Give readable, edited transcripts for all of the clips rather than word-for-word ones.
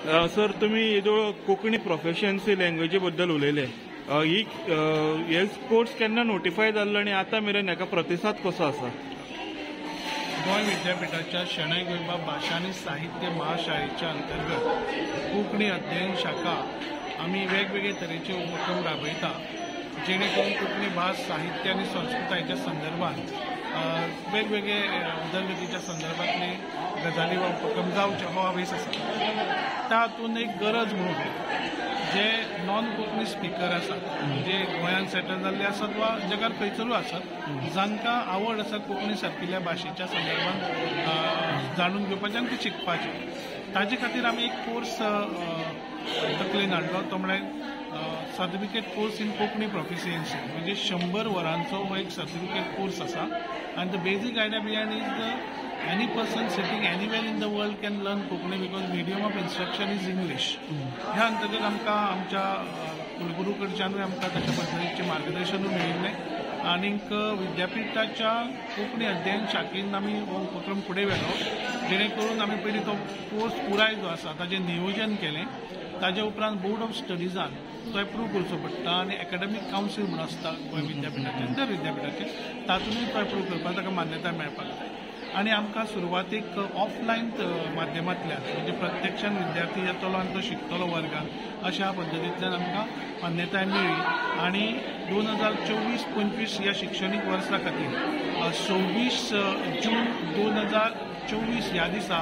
Sir, तुमी येदोळ Konkani proficiency लँग्वेजी बद्दल उलयले. ही हे कोर्स केन्ना नोटिफाय जाल्लो आनी आतां मेरेन हाका प्रतिसाद कसो आसा? गोंय विद्यापीठाच्या शणै गोंयबाब भाशा आनी साहित्य महाशाळेच्या अंतर्गत कोंकणी अध्ययन शाखा आमी वेगवेगळे तरेचे उपक्रम राबयता, जेणे करून कोंकणी भास, साहित्य आनी संस्कृतायेच्या संदर्भात वेगवेगळे उदरगतीच्या संदर्भातले गजाली वा उपक्रम जावचे हो हावेस आसा. तातूंत एक गरज म्हणून जे नॉन कोंकणी स्पिकर आसात, जे गोंयांत सेटल जाल्ले आसात वा जगार खंयसरूय आसात, जांकां आवड आसा कोंकणी सारकिल्ल्या भाशेच्या संदर्भात जाणून घेवपाचें आनी ती शिकपाचें, ताजे खातीर आमी एक कोर्स तकलेन हाडलो, तो म्हळ्यार certificate course in Konkani proficiency. म्हणजे 100 वरांचो हो एक सर्टिफिकेट कोर्स आसा आनी the basic idea behind is the any person sitting anywhere in the world can learn Konkani because medium of instruction is English. ह्या अंतर्गत आमकां आमच्या कुलगुरू कडच्यानूय आमकां तशा पद्दतीचें मार्गदर्शनूय मेळिल्लें आनीक विद्यापीठाच्या कोंकणी अध्ययन शाखेन आमी हो उपक्रम फुडें व्हेलो, जेणे करून आमी पयलीं तो कोर्स पुराय जो आसा ताजें नियोजन केलें. ताजे उपरांत बोर्ड ऑफ स्टडीजान तो एप्रूव करचो पडटा आनी एकाडेमीक कावन्सील म्हणून आसता गोंय विद्यापीठाचें, दर विद्यापीठाचें, तातूंतय तो एप्रूव करपाक ताका मान्यताय मेळपाक जाय. आनी आमकां सुरवातीक ऑफलायन माध्यमांतल्यान, म्हणजे प्रत्यक्षान विद्यार्थी येतलो आनी तो शिकतलो वर्गान, अशा पद्दतींतल्यान आमकां मान्यताय मेळ्ळी आनी 2024-25 ह्या शिक्षणीक वर्सा खातीर 26 जून 2024 ह्या दिसा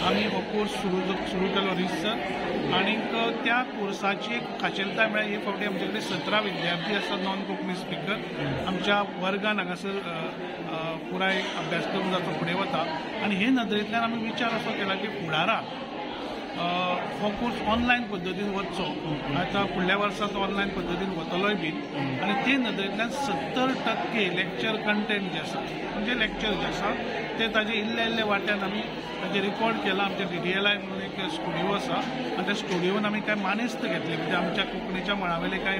आमी हो कोर्स सुरू केलो रितसर. आनीक त्या कोर्साची एक खाशेलताय म्हळ्यार हे फावटी आमचे कडेन 17 विद्यार्थी आसात नॉन कोंकणी स्पिकर आमच्या वर्गान हांगासर पुराय अभ्यासक्रम जाचो फुडें वता. आनी हे नदरेंतल्यान आमी विचार असो केला की फुडाराक हो कोर्स ऑनलायन पद्दतीन वचचो. आतां फुडल्या वर्सा तो ऑनलायन पद्दतीन वतलोय बीन आनी ते नदरेंतल्यान 70% लेक्चर कंटेंट जे आसा, म्हणजे लेक्चर जे आसा ते ताजे इल्ले इल्ले वाट्यान आमी ताजें रिकॉर्ड केलां. आमच्या DDLI म्हणून एक स्टुडियो आसा आनी त्या स्टुडियोन आमी कांय मानेस्त घेतले, म्हणजे आमच्या कोंकणीच्या मळावेले कांय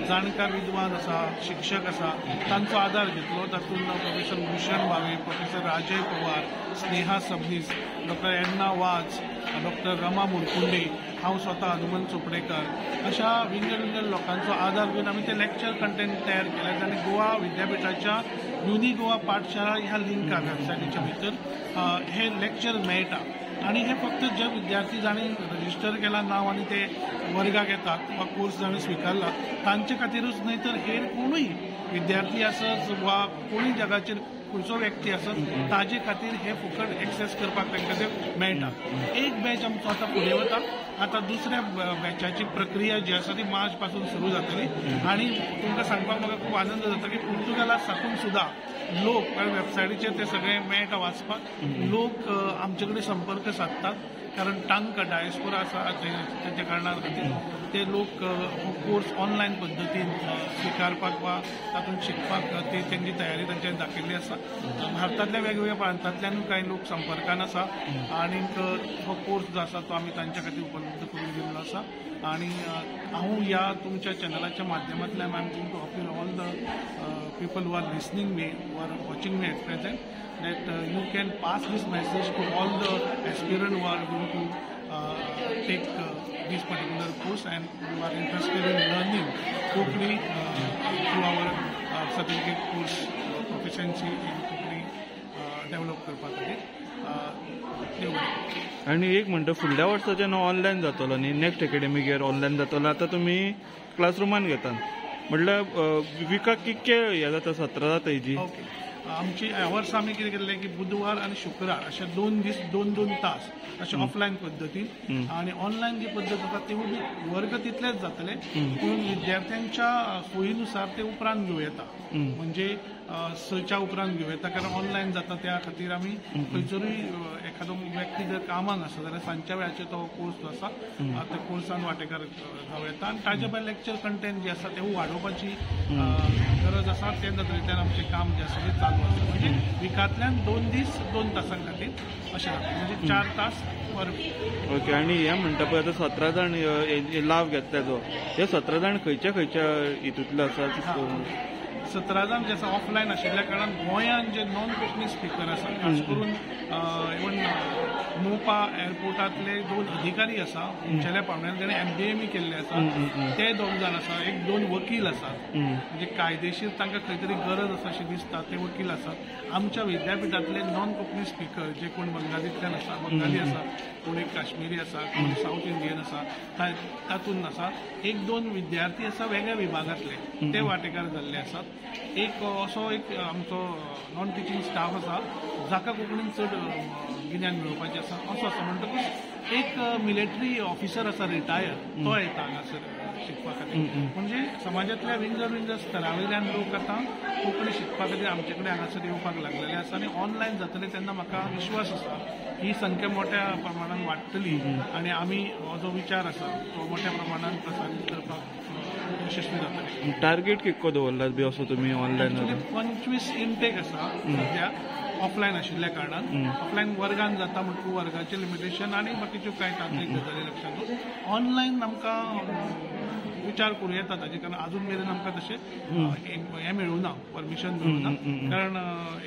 जाणकार विद्वान आसा, शिक्षक आसा, तांचो आदार घेतलो. तातूंत professor Bhushan Bhave, professor Rajay Pawar, Sneha Sabnis, doctor Edna Vaz, doctor Rama Murkunde, हांव स्वता हनुमंत चोपडेकर, अशा विंगड विंगड लोकांचो आदार घेवन आमी ते लेक्चर कंटेंट तयार केले आनी गोवा विद्यापीठाच्या युनी गोवा पाठशाळा ह्या लिंकार वेबसायटीच्या भितर हे लेक्चर मेळटा. आनी हे फक्त जे विद्यार्थी जांणी रजिस्टर केला नांव आनी ते वर्गाक येतात वा कोर्स जांणी स्विकारला तांचे खातीरूच न्हय तर हेर कोणूय विद्यार्थी आसत वा कोणूय जगाचेर खंयचो व्यक्ती आसत ताजे खातीर हे फुकट एक्सेस करपाक तांकां ते मेळटा. एक बॅच आमचो आतां फुडें वता. आतां दुसऱ्या बॅचाची प्रक्रिया जी आसा ती मार्च पासून सुरू जातली आनी तुमकां सांगपाक म्हाका खूब आनंद जाता की पुर्तुगाला साकून सुद्दां लोक वेबसायटीचेर ते सगळे मेळटा वाचपाक, लोक आमचे कडेन संपर्क सादतात, कारण तांकां डायस्पोरा आसा तेच्या कारणां खातीर ते लोक हो कोर्स ऑनलायन पद्दतीन स्विकारपाक वा तातूंत शिकपाक ते तेंची तयारी तांच्यांनी दाखयल्ली आसा. भारतांतल्या वेगवेगळ्या प्रांतांतल्यानूय कांय लोक संपर्कान आसा आनीक हो कोर्स जो आसा तो आमी तांच्या खातीर उपलब्ध करून दिल्लो आसा. आनी हांव ह्या तुमच्या चॅनलाच्या माध्यमांतल्यान I am going to appeal all the people who are listening me, who are watching me at present, that you can pass this message to all the aspirants who are going to take this particular course and who are interested in learning Konkani through our certificate course proficiency in Konkani develop करपा खातीर. आनी एक म्हणटा फुडल्या वर्साच्यान online जातलो न्ही, next academic year online जातलो. आतां तुमी क्लासरुमान घेतात म्हटल्यार विकाक कितके हे जाता, सत्रां जाता हेजी? ओके, आमची ह्या वर्सा आमी कितें केल्लें की बुधवार आनी शुक्रार अशे 2 दीस 2-2 तास अशे ऑफलायन पद्दतीन आनी ऑनलायन जी पद्दत आसा तिवूय बी वर्ग तितलेच जातले, पूण विद्यार्थ्यांच्या सोयीनुसार ते उपरांत घेवं येता, म्हणजे 6च्या उपरांत घेवं येता, कारण ऑनलायन जाता त्या खातीर आमी खंयसरूय एखादो व्यक्ती जर कामाक आसा जाल्यार सांजच्या वेळाचेर तो कोर्स जो आसा त्या कोर्सान वांटेकार जावं येता आनी ताजे भायर लेक्चर कंटेंट जे आसा तेवूय वाडोवपाची गरज आसा. ते नदरेंतल्यान आमचें काम जें आसा तें चालू आसा. म्हणजे विकांतल्यान 2 दीस 2 तासां खातीर अशें जाता, म्हणजे 4 तास पर वीक. ओके, आनी हें म्हणटा पळय आतां 17 जाण लाव घेतले जो, हे 17 जाण खंयच्या खंयच्या हितूंतले आसात? 17 जाण जे आसा ऑफलायन आशिल्ल्या कारणान गोंयांत जे नॉन कोंकणी स्पिकर आसा, खास करून इवन मोपा एअरपोर्टांतले 2 अधिकारी आसा उंचेल्या पावंड्यार जेणे MBA केल्ले आसा ते 2 जाण आसा, 1-2 वकील आसात म्हणजे कायदेशीर तांकां खंय तरी गरज आसा अशी दिसता ते वकील आसात. आमच्या विद्यापिठांतले नॉन कोंकणी स्पिकर जे कोण बंगालींतल्यान आसा, बंगाली आसा, कोण एक काश्मिरी आसा, कोण सावथ इंडियन आसा, तातूंत आसा 1-2 विद्यार्थी आसा वेगळ्या विभागांतले ते वांटेकार जाल्ले आसात. एक असो एक आमचो नॉन टिचींग स्टाफ आसा जाका कोंकणीन चड गिन्यान मेळोवपाचें आसा असो आसा. म्हणटकूच एक मिलिटरी ऑफिसर आसा रिटायर, तो येता हांगासर शिकपा खातीर. म्हणजे समाजांतल्या विंगड विंगड स्तरावयल्यान लोक आतां कोंकणी शिकपा खातीर आमचे कडेन हांगासर येवपाक लागलेले आसा आनी ऑनलायन जातले तेन्ना म्हाका विश्वास आसा ही संख्या मोठ्या प्रमाणान वाडटली आनी आमी हो जो विचार आसा तो मोठ्या प्रमाणान प्रसारीत करपाक यशस्वी जातले. टार्गेट कितको दवरलात बी असो तुमी ऑनलायन? 25 इंटेक आसा सद्या ऑफलायन आशिल्ल्या कारणान. ऑफलायन वर्गान जाता म्हणटकूच वर्गाचें लिमिटेशन आनी बाकीच्यो कांय तांत्रीक गजाली लक्षांत दवरून ऑनलायन आमकां विचार करूं येता ताजे, कारण अजून मेरेन आमकां तशें हें मेळूं ना, परमिशन मेळूं ना, कारण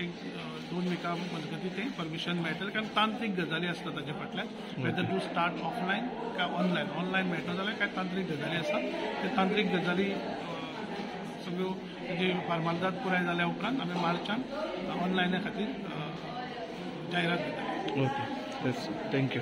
1-2 विका मजगतीं तें परमिशन मेळटलें, कारण तांत्रीक गजाली आसता ताजे फाटल्यान, वेदर टू स्टार्ट ऑफलायन काय ऑनलायन. ऑनलायन मेळटलो जाल्यार कांय तांत्रीक गजाली आसतात, ते तांत्रीक गजाली सगळ्यो म्हणजे फार्मालदाद पुराय जाल्या उपरांत आमी मार्चान ऑनलायना खातीर जायरात दितले. Okay, thank you.